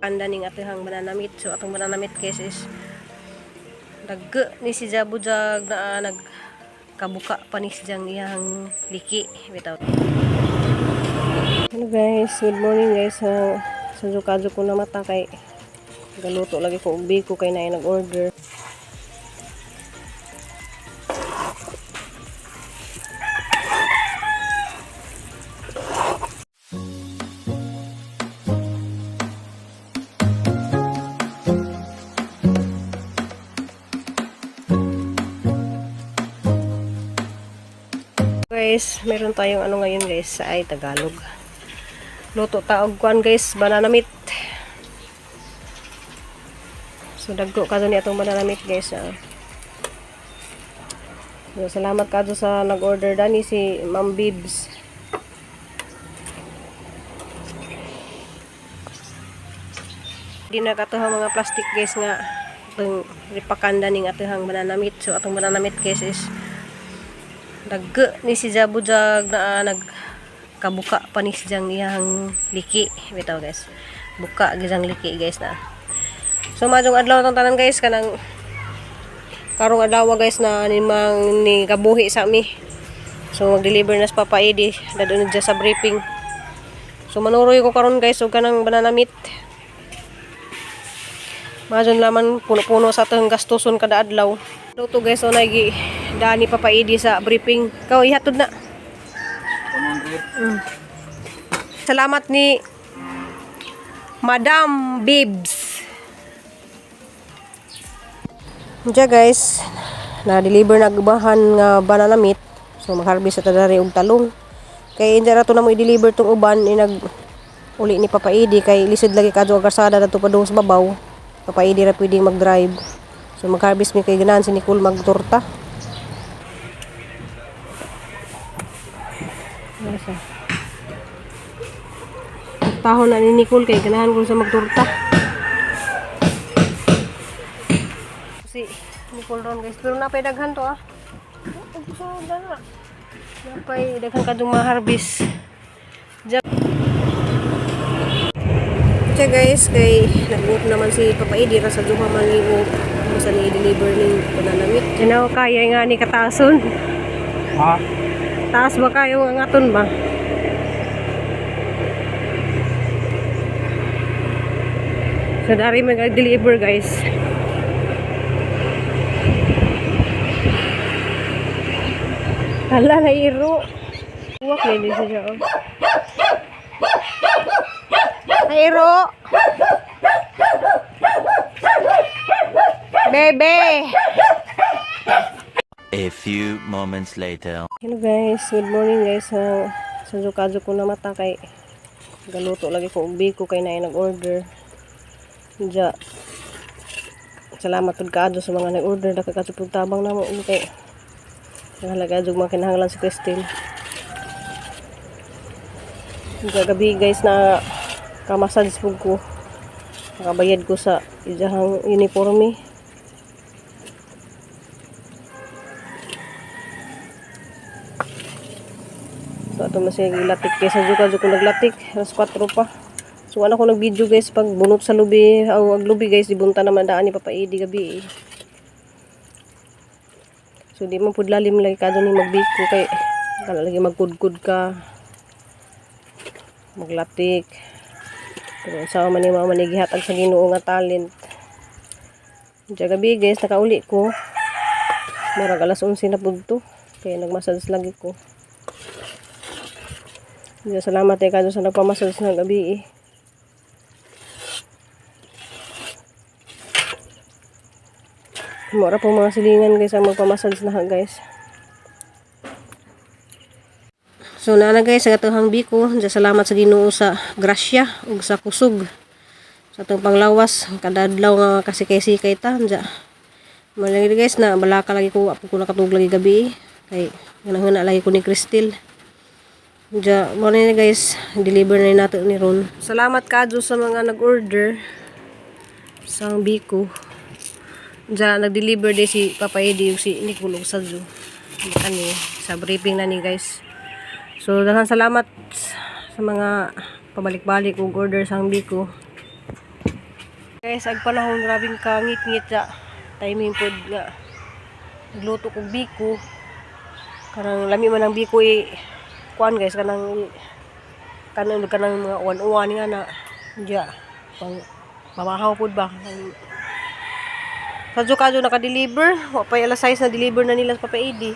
Anda ning atehang banana meat. So atong banana meat, guys, is nag ni si Jabujag na nag kabuka pa ni siyang iyang liki bitaw. Hello guys, good morning guys. Sa kadyo ko na mata kay galuto lagi ko og biko kay naay nag-order. Guys, meron tayong ano ngayon, guys, ay Tagalog. Luto ta og kuan, guys, banana meat. So dagko ka ni atong banana meat, guys. Ah. So, salamat kadto sa nag-order dani si Ma'am Bibs. Di na katuhang mga plastic, guys, nga itong ripakanda ning atehang banana meat. So atong banana meat, guys, is nag ni si Jabujag na nag kabuka pa ni siyang iyang liki bitaw, guys. Buka gizang liki, guys, na. So maayong adlaw tong tanan, guys, kanang karong adlaw, guys, na nimang ni kabuhi sa mi. So mag-deliver na sa Papa Eddie dadon na sa briefing. So manuroy ko karon, guys, og kanang banana meat. Majon laman puno-puno sa atong gastuson kada adlaw. Luto, guys, so nagi dani Papa Eddie sa briefing. Kau ihatod na. 100. Salamat ni Madam Bibs. Diya guys, na-deliver na gubahan nga banana meat. So mag-harvest sa tadari og talong. Kay hindi ra to na mo i-deliver tong uban inag uli ni Papa Edi kay lisod lagi kadto ang karsada dadto padung sa babaw. Papa Edi ra pwedeng mag-drive. So mag-harvest mi kay ganahan si Nicole magtorta. Ano siya? Tahon na ni Nicole kay ganahan ko sa magtorta. Si Nicole ron, guys, pero napay daghan to ah. Oh, gusto na. Napay daghan kadtong ma-harvest. Diyan. Siya guys, kay nag naman si Papa Edi ra sa duha man ni o sa ni deliver ning banana meat. Ano kaya nga ni katason? Ha? Taas ba kayo ang aton ba? So dari mag-deliver, guys. Hala na iro. Uwak na din siya. Oh. Ay, iro. Bebe. A few moments later. Hello guys, good morning guys. Sa kadyo ko na mata kay galuto lagi ko og biko kay naay nag-order. Diya. Salamat pud kaadto sa mga nag-order, dako kadto pud tabang namo kay nahalaga jud mga kinahanglan si Christine. Diya gabi, guys, na kamassage pud ko. Nakabayad ko sa iyahang uniforme. So ato man siya gilatik kay sa juga ko naglatik alas 4 pa. So wala ko nag-video, guys, pag bunot sa lubi, ang lubi, guys, ibunta naman daan ni Papa Edi gabi eh. So di man pud lalim lagi kadto ni magbiko kay kana lagi magkudkod ka maglatik. Pero sa man ni mama ni gihatag sa Ginoo nga talent. Diya gabi, guys, nakauli ko. Murag alas 11 na pud to. Kaya nagmassage lagi ko. Diya, salamat eh kadto sa nagpamassage ng gabi eh. Mura po mga silingan, guys, ang magpamassage na ha, guys. So nana guys, sa atong biko, diya salamat sa Ginoo sa grasya ug sa kusog sa atong panglawas kada adlaw nga kasi kay sikay ta diya. Malagi, guys, na balaka lagi ko, wa ko nakatulog lagi gabi eh. Kay ganahon lagi ko ni Cristel. Diya, mo na ni, guys, deliver na nato ni ron. Salamat kadto sa mga nag-order sa biko. Diya, nag-deliver din si Papa Eddie ug si Nicole ug Sadjo. Kani sa briefing na ni, guys. So daghang salamat sa mga pabalik-balik ug order sa biko. Guys, ag panahon grabing kangit-ngit sa timing pod nga nagluto kog biko. Kanang lami man ang biko i kuan guys, kanang kanang kanang mga uwan-uwan nga na diya pang mamahaw pod ba. Sadyo kadyo naka-deliver, wa pay alas 6 na deliver na nila sa Papa Edi.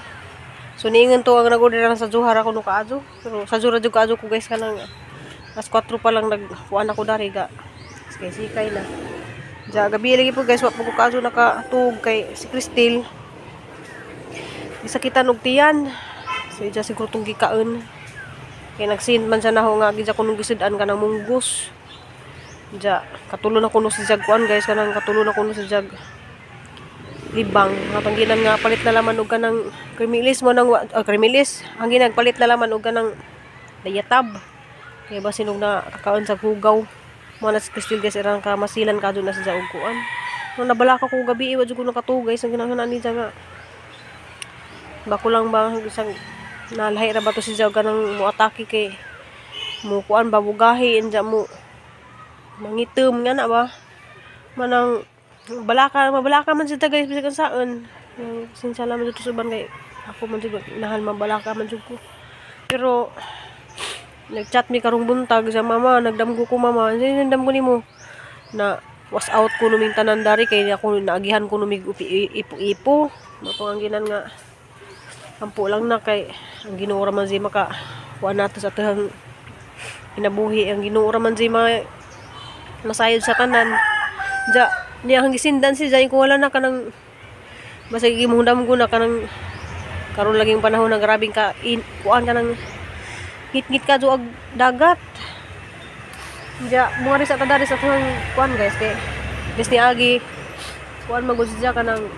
So niingon to ang nag-order lang sa Zuhara kuno kaadyo. Pero sa Zuhara jud kaadyo ko guys, kanang alas 4 pa lang nagkuan ako dari ga. Sikay sikay na. Diya gabi lagi po guys, wa po ko kaadyo nakatuog kay si Cristel. Gisakitan og tiyan. So iya siguro tong gikaon. Kay nagsin man siya naho nga gidya kuno gisud-an kanang munggos. Diya katulo na kuno si Jag kuan guys, kanang katulo na kuno si Jag libang atong ginan nga palit na laman og kanang kremilis mo nang kremilis ang ginagpalit na laman og kanang dayatab kay basin og na kakaon sa hugaw mo na si Cristel guys, irang ka masilan ka na sa og kuan no nabala ka ko gabi wa jud ko nakatuog guys, ang ginahuna ni nga bako lang ba isang nalahi ra ba to si Jaw kanang moatake kay mo kuan ba bugahi anja mo mangitem nga na ba manang balaka mabalaka man siya guys bisag saan. Sinsya lang man jud to sa uban kay ako man jud nahal mabalaka man jud ko, pero nagchat mi karong buntag sa mama, nagdamgo ko mama, ano nagdamgo nimo na was out ko numing tanan dari kay ako naagihan ko numig ipo-ipo mo ang ginan nga ampo lang na kay ang Ginoo ra man siya maka kuan nato sa atong kinabuhi, ang Ginoo ra man siya masayod sa tanan. Ja niya ang gisindan si Jay ko wala na kanang basta gimuhundam ko na kanang karon laging panahon na grabing ka in, kuan kanang ngit-ngit ka og dagat. Ja mga rin sa tadari sa atong kuan guys kay bis ni agi kuan magud siya kanang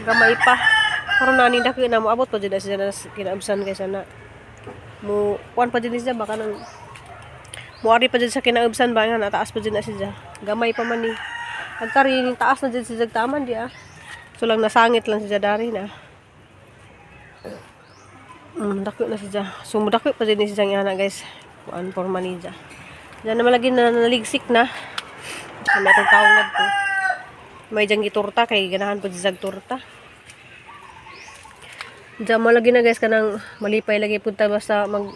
gamay pa karon na ni dako na moabot pa jud na siya na kinaabsan kay sana mo kuan pa jud ni siya baka nang muari pa jud sa kinaabsan ba nga nataas pa jud na siya, gamay pa man ni agkari ning taas na jud siya taman di ah. So lang nasangit lang siya dari na dako na siya, so mudako pa jud ni siya nga guys, kuan forma ni siya. Diyan naman lagi na naligsik na kami atong tawag nagto may diyang giturta kay ganahan po siya torta. Diyan mo lagi na guys kanang malipay lagi punta basta mag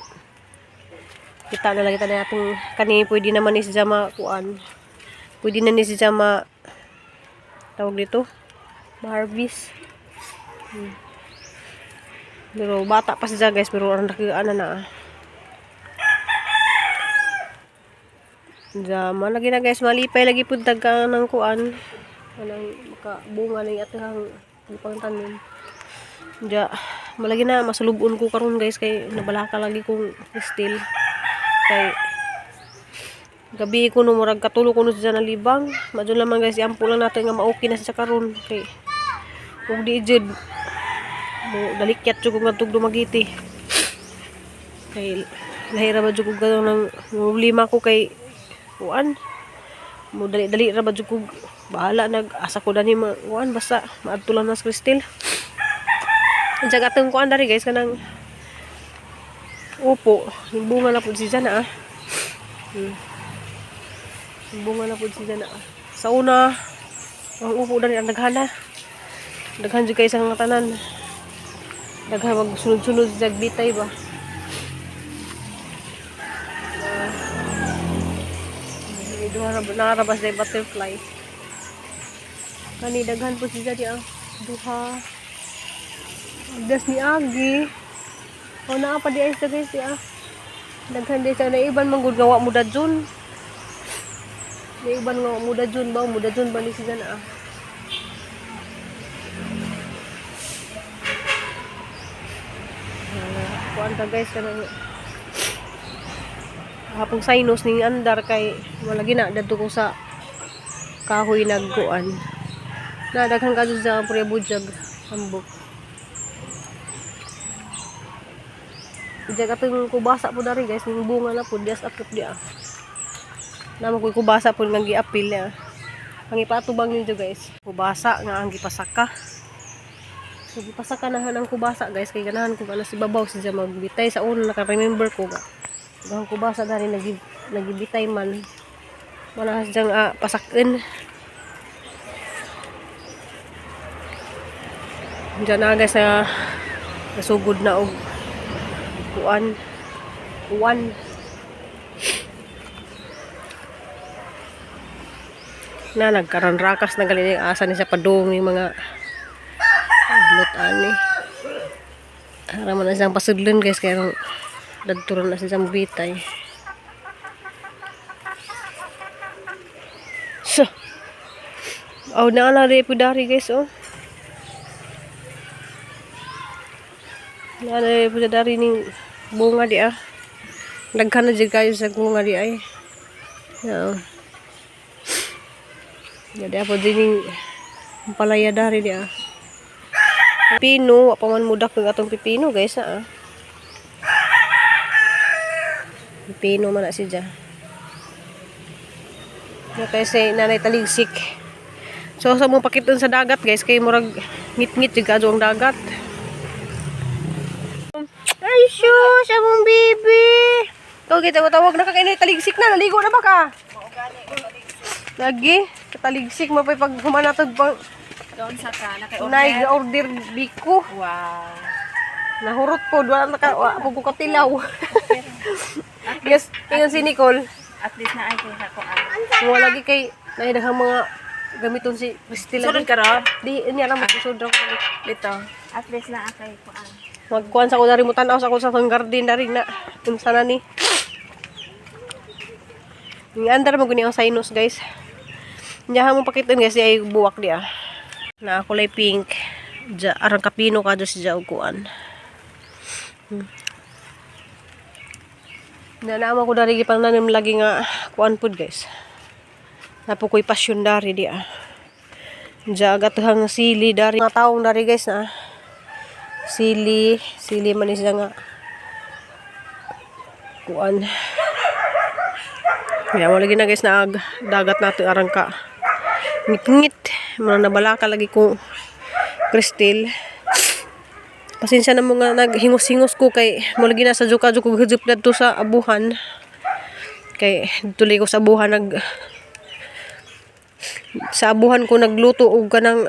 kita na lagi tayo atong kani pwede naman ni siya makuan. Pwede na ni siya ma tawag dito ma-harvest. Pero bata pa siya guys, pero ang nakiana na ah. Diyan mo lagi na guys malipay lagi pud ka ng kuan kanang makabunga na yung atang pang tanim. Diya, malagi na masulubon ko karon guys kay nabalaka lagi kong still kay gabi ko no murag katulo ko no siya nalibang. Madyo lamang guys, iampo lang nato nga maoki na siya karon kay ug di jud mo dalikyat jud ko ngadtog Dumaguete kay lahi ra ba jud ko ganang ng problema ko kay kuan mo dali-dali ra ba jud ko bahala nag asa ko dani ma kuan basta maadto lang na sa Cristel. Diyan atong kuan dari guys kanang upo, yung bunga na pud siya na ah. Yung bunga na pud siya na ah. Sa una, ang upo dali ang daghana. Daghan jud kay sa nga tanan. Daghan magsunod-sunod sa bitay ba. Uh, duha ra narabas day butterfly. Kani daghan pud siya di ah. Duha. Das ni Agi. O naa pa di ay sa guys di ah. Daghan di sa naiban man gud nga wa mo dadjon. Naiban nga wa mo dadjon ba, mo dadjon ba ni siya na ah. Kuan ka guys kanang hapong sinus ning andar kay wala gina dadto ko sa kahoy nagkuan. Na daghan ka sa purya budyag ambok. Diyan atong kubasa po dari guys, ning bunga na po dias apot di ah. Namo ko'y kubasa po nga giapil niya. Ang ipatubang ninyo guys, kubasa nga ang gipasaka. So gipasaka na ang kubasa guys kay ganahan ko alas ibabaw siya magbitay sa una naka-remember ko ga. Ang kubasa dari nagibitay man. Manahas diyang pasakin. Diyan na guys na nasugod na og kuan uwan. Na nagkaron rakas na galing yung asa ni sa padung yung mga udlot ani. Ara man na siyang pasudlon guys kaya nung dagturon na siyang bitay. So, oh, na na rin po dari guys oh. Na na po dari ning bunga di ah. Daghan na jud kayo sa bunga di ay. Oo. Jadi apa din palaya dari di ah. Pipino, wa pa man mudak ng atong pipino guys ah. Pipino man na siya. Na kasi nanay taligsik. So sa mong pakiton sa dagat guys kay murag ngit-ngit jud kadto ang dagat. Ay sus, among baby. Ikaw kita tawag na ka kay taligsik na, naligo na ba ka? Lagi, kataligsik mapay pag humanatog pang Doon sa ka, naka-order. nay order biko. Wow. Nahurot po, wala na ka, wa po ko katilaw. Yes, ingon si Nicole. At least na ay kung ako. Wala lagi kay nahidaghang mga gamiton si Christy Sunod lagi. ka ro? Di niya lang magsusod ra ko. Dito. At least na akay ko ang. Magkuan sa ko dari mo tan-aw sa ko sa akong garden dari na. Unsa na ni? Ang andar mo guni ang sinus guys. Nya mo pakiton guys di ay buwak di ah. Na kulay pink. Ja, arang kapino ka do si og kuan. Na naamo ko dari gipangnanim lagi nga kuan pud guys. Napo ko'y pasyon dari di ah. Ja agatuhang sili dari mga taong dari guys na. Sili, sili man ni siya nga kuan. Kaya mo lagi na guys na ag, dagat nato arang ka. Ngit-ngit, mga nabalaka lagi ko Cristel. Pasensya na mo nga naghingos-hingos ko kay mo lagi na sa juka-juka ko dito sa abuhan. Kay tuloy ko sa abuhan nag sa abuhan ko nagluto og kanang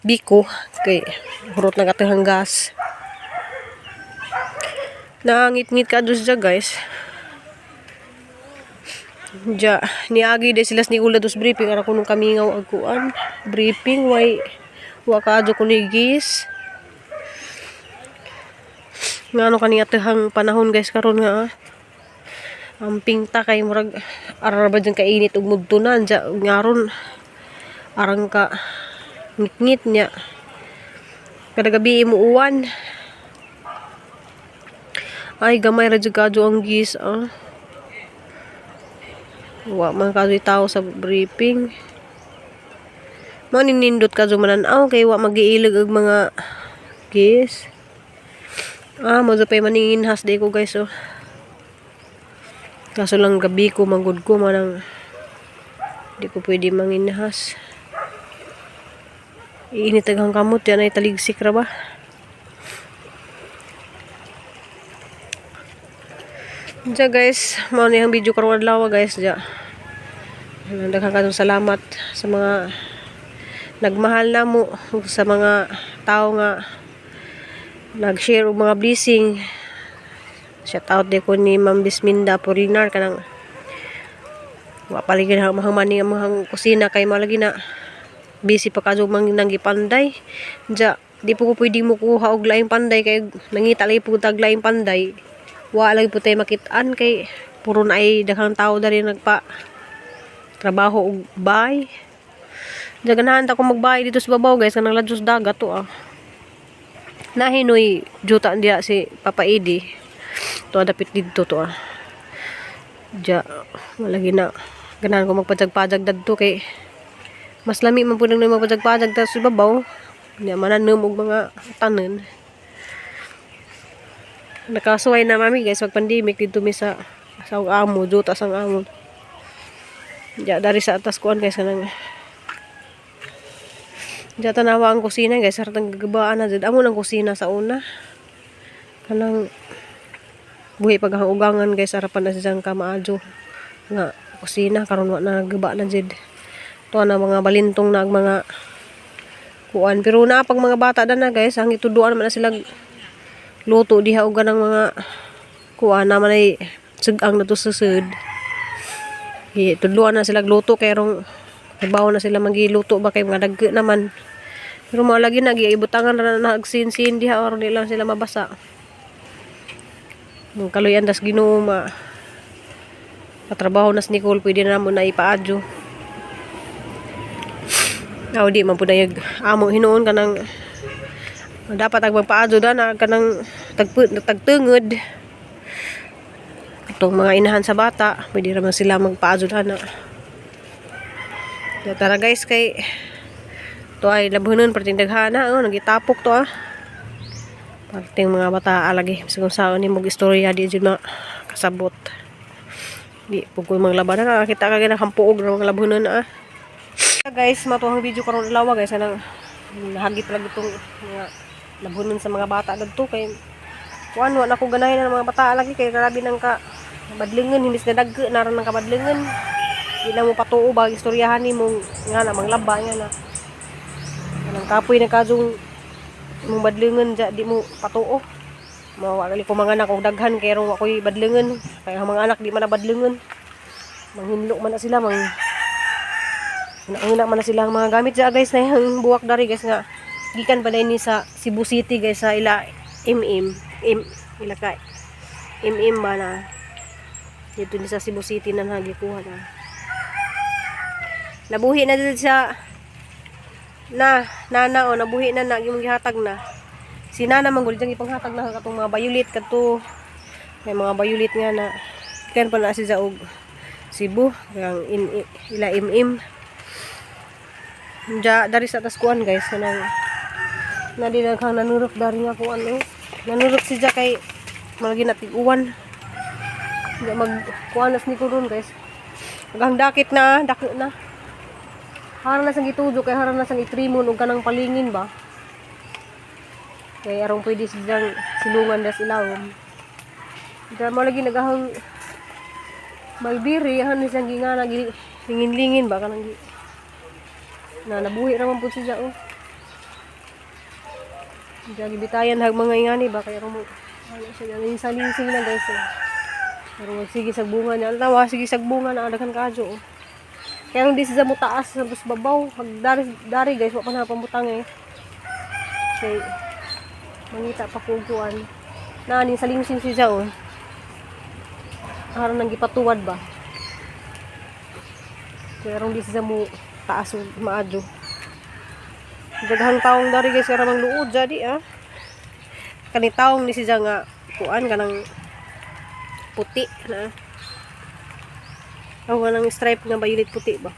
biko kay hurot na katong gas. Nangit-ngit ka dos siya guys. Ja, niagi de sila ni Ula dos briefing ara kunong kamingaw ag kuan. Briefing way wa ka adyo kunigis. Ngano kani atehang panahon guys karon nga ah. Amping ta kay murag ara ba dyan kainit ug mudtunan ja ngaron arang ka ngit-ngit niya. Kada gabi mo uwan. Ay gamay ra jud kadyo ang gis ah. Wa man kadyo tao sa briefing. Mao ni nindot kadyo manan-aw kay wa magiilag og mga gis. Ah, mo pay maninginhas di ko guys oh. Kaso lang gabi ko magud ko manang di ko pwede manginhas. Iinit ang kamot yan ay taligsik ra ba? Diya guys, mao ni ang video karong adlaw guys diya. Daghang katong salamat sa mga nagmahal namo ug sa mga tao nga nag-share og mga blessing. Shout out di ko ni Ma'am Bisminda Porinar kanang wa paligid ang mga mani ang mga kusina kay malagi na busy pa kadyo mang nanggipanday. Diya, di po ko pwedeng mukuha og laing panday kay nangita lagi po tag laing panday. Wa lagi po tayo makitaan kay puro na ay daghang tao dali nagpa trabaho og bay. Diya ganahan ta ko magbay dito sa babaw guys kanang ladyo sa dagat to ah. Nahinoy juta diya si Papa Edi. To dapit didto to ah. Diya malagi na ganahan ko magpajag-pajag dadto kay mas lami man pud nang magpajag-pajag ta sa babaw. Nya mananom og mga tanan. Nakasuway na mami guys pag pandemic dito mi sa amo juta sang amo. Diya dari sa atas kuan guys kanang diya tanawa ang kusina guys sartang gagabaan na jud amo ng kusina sa una. Kanang buhi pag ang ugangan guys harapan na siyang kamaadyo nga kusina karon wa na gaba na jud. To na mga balintong na ang mga Kuan pero na pag mga bata na guys, ang ituduan man na sila luto diha og ganang mga kuan naman ay sugang na to sa sud. Tudluan na sila luto kay rong trabaho na sila magiluto ba kay mga dagko naman. Pero mga lagi na giibutangan na na sin diha aron di lang sila mabasa. Ang kaluyan das Ginoo ma patrabaho na si Nicole pwede na mo na ipaadyo. Aw di man pud na amo hinuon kanang dapat ang magpaadyo da na kanang tagtungod itong mga inahan sa bata pwede raman sila magpaadyo da na. Ya, tara guys kay to ay labhunon perting daghana oh nagitapok to ah. Perting mga bata lagi bisag unsaon nimo istorya di jud makasabot. Di pud ko mga labanan nakakita ka gyud hampuog ng mga labhunon ah. Guys, matuhang video karon adlaw guys kanang nahagit lagi itong mga labhunon sa mga bata dadto kay kuan wa na ko ganahin ang mga bata lagi kay grabe nang ka badlingon himbis na dagko na ron ang kabadlingon. Di na mo patuo ba istoryahan nimo nga na manglaba nga na. Kanang kapoy na kadtong imong badlingon ja di mo patuo. Mawa gali ko mga anak og daghan kay ron wa koy badlingon. Kay ang mga anak di man na badlingon. Manghinlo man na sila mang Una man na sila ang mga gamit ja guys na yung buwak dari guys nga gikan pa ni sa Cebu City guys sa ila MM M ila ka MM ba na dito ni sa Cebu City na nagikuha na nabuhi na dito sa na nana o nabuhi na na yung gihatag na si nana manggol diyang ipanghatag na katong mga bayulit kadto may mga bayulit nga na gikan pa na si og Cebu ang in, ila MM. Ja, dari sa tas kuan guys kanang na di daghang nanurok dari nga kuan eh. Nanurok si ja kay malagi na tig-uwan. Di mag kuan nas ni ko ron guys. Daghang dakit na, dako na. Haran na sang gitujo kay haran na sang itrimon og kanang palingin ba. Kay arong pwede silang silungan das ilawom. Ja mo lagi nagahang malbiri han ni siyang gingana lingin-lingin ba kanang na nabuhi raman po siya oh. Diyan gibitayan hag mga ingani ba kay mo ano siya yung salingsing na guys oh. Pero magsige sa bunga niya. Tawa sige sa bunga na daghan kaadyo oh. Kaya ang di siya mo taas sa babaw. Pag dari dari guys wa pa na pambutang eh. Kay mangita pa ko kuan. Na ni salingsing siya oh. Aron nang gipatuwad ba. Kaya di siya mo taas ug maadyo. Daghang taong dari guys kara mang luod jadi ah. Kani taong ni siya nga kuan kanang puti na. Aw kanang stripe nga violet puti ba.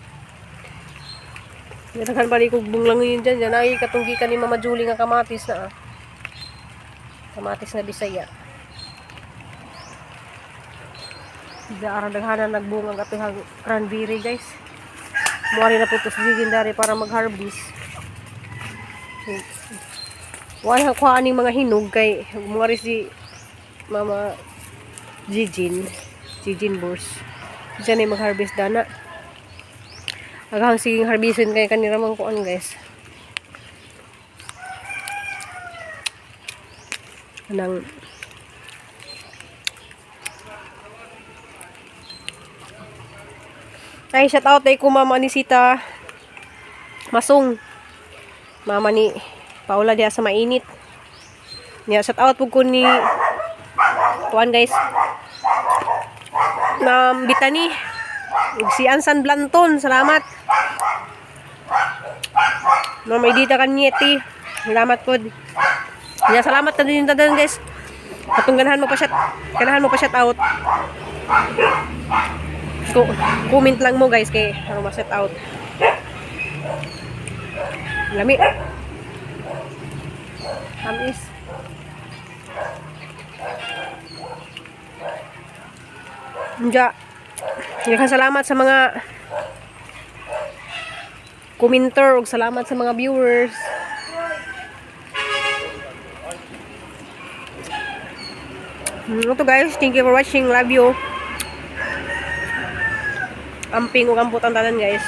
Daghan bali kog bunglang yun dyan. Dyan ay katunggi ka ni Mama Julie nga kamatis na ah. Kamatis na Bisaya. Diyan aran daghanan nagbunga ang atuhang cranberry guys. Muari na po to sa dari para mag-harvest. Wala kuha aning mga hinog kay muari si Mama Jijin, Jijin Bors. Diyan ay mag-harvest dana. Aghang siging harvestin kay kanira mang kuan guys. Anang ay, shout out ay ko Mama Anisita Masong. Mama ni Paula diha sa mainit. Niya shout out pud ko ni kuan guys. Ma'am Bitani. Ug si Ansan Blanton, salamat. Ma'am Edita Cañete, salamat pod. Niya salamat na din tanan guys. Katong ganahan mo pa shout, ganahan mo pa shout out. Comment lang mo guys kay ano ma-set out. Lami. Tamis. Nja. Daghang salamat sa mga commenter ug salamat sa mga viewers. Ito guys, thank you for watching. Love you. Amping ug ampot ang tanan guys.